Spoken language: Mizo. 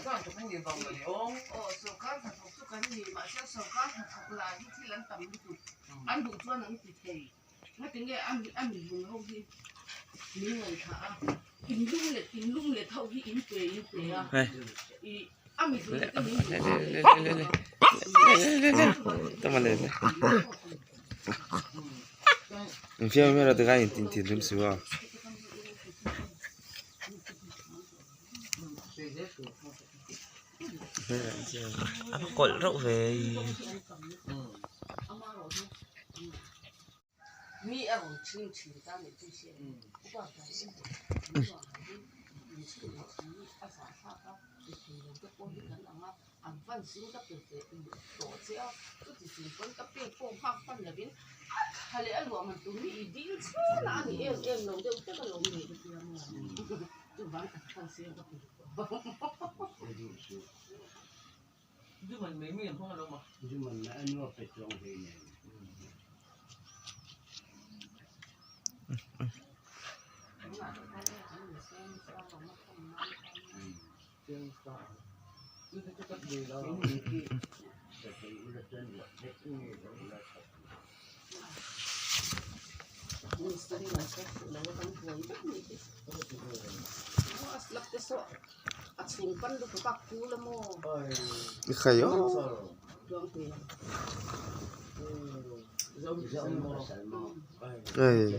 Sawrkar hnathawk kan nih vang mawle aw. Aw sawrkar hnathawk chu kan ni mahse sawrkar hnathawk lah hi thil an tam lutuk an duh chuan an ti thei ngatinge a a mihring ho hi min ngaihthah a in lum let in lum let ho hi in pe in pe a ih a mihring te min duh A va kawlh reuh ve Ekhai aw. Ei.